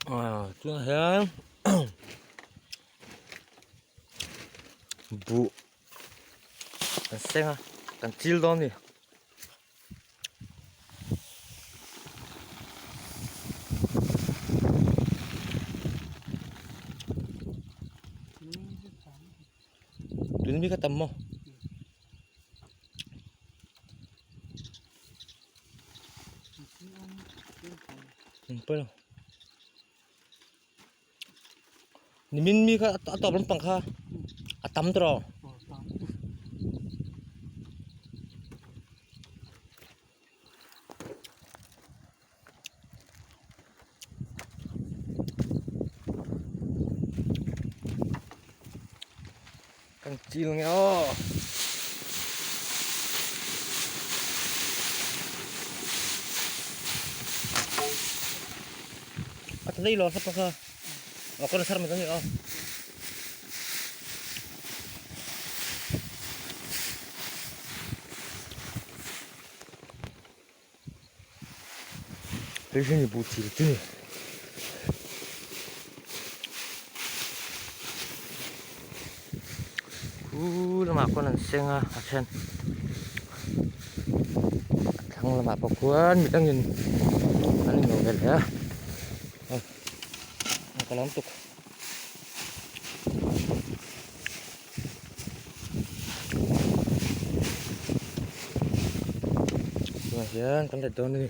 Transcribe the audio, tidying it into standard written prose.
Ah tunah hian buh kan seng a kan chil dawn a ni. Tun mi kha tam maw? Pawi lo. Nimin mi kha a tawp lampang kha a tam tawh. Kan chil nge aw. A ta dei lo sapa kha. Aw kon sar mai ni aw. Hei hi ni buh chil chu ni. Khu lamah khuan an seng a a then a thlang lamah pawh khuan mi dangin an inlo ve leh a aw ka lawm tuk. Tunah hian kan let dawn a ni.